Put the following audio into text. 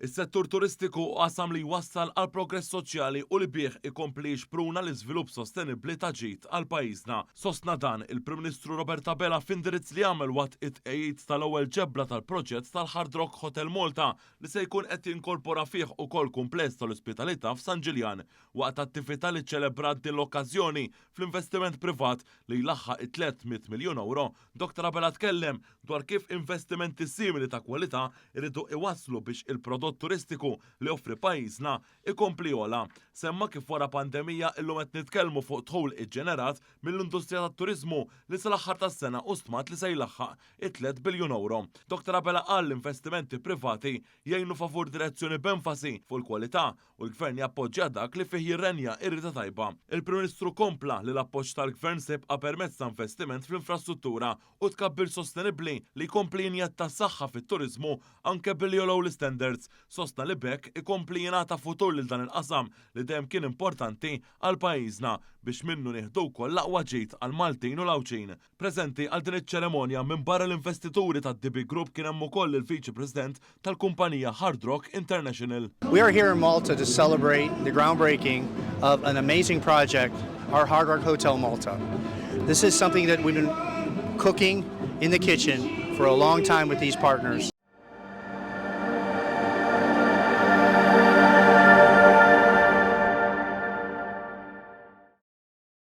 Is-settur turistiku hu qasam li jwassal għal progress soċjali u li bih ikompli jixpruna l-iżvilupp sostenibbli ta' ġid għal pajjiżna. Sostna dan il-Prim Ministru Robert Abela f'indirizz li għamel waqt it-tqegħid tal-ewwel ġebla tal-proġett tal-Hard Rock Hotel Malta li se jkun qed jinkorpora fih ukoll kumpless tal-ospitalità f'San Ġiljan. Waqt attività li ċċelebrat din l-okkażjoni fl-investiment privat li jlaħħaq it-300 miljun ewro, Dr Abela tkellem dwar kif investimenti simili ta' kwalità jridu iwasslu biex il-prodott turistiku li joffri pajjiżna ikompli jogħla. Semma kif wara pandemija illum qed nitkellmu fuq dħul iġġenerat mill-industrija tat-turiżmu li sal-aħħar tas-sena hu stmat li se jlaħħaq it-tliet biljun ewro. Dr Abela qal li investimenti privati jgħinu favur direzzjoni b'enfasi fuq il-kwalità u l-Gvern jappoġġja dak li fih jirrenja r-rieda tajba. Il-Prim Ministru kompla li l-appoġġ tal-Gvern se jibqa' permezz ta' investiment fl-infrastruttura u tkabbir sostenibbli li jkompli jinjetta saħħa fit-turiżmu anke billi jogħlew l-istandards. Sostna li b'hekk ikompli jingħata futur lil dan il-qasam li dejjem kien importanti għal pajjiżna biex minnu nieħdu wkoll l-aqwa ġid għall-Maltin u l-Għawdxin. Preżenti għal din iċ-ċerimonja minbarra l-investituri tad-DB Group kien hemm ukoll il-Viċi President tal-kumpanija Hard Rock International. We are here in Malta to celebrate the groundbreaking of an amazing project, our Hard Rock Hotel Malta. This is something that we've been cooking in the kitchen for a long time with these partners.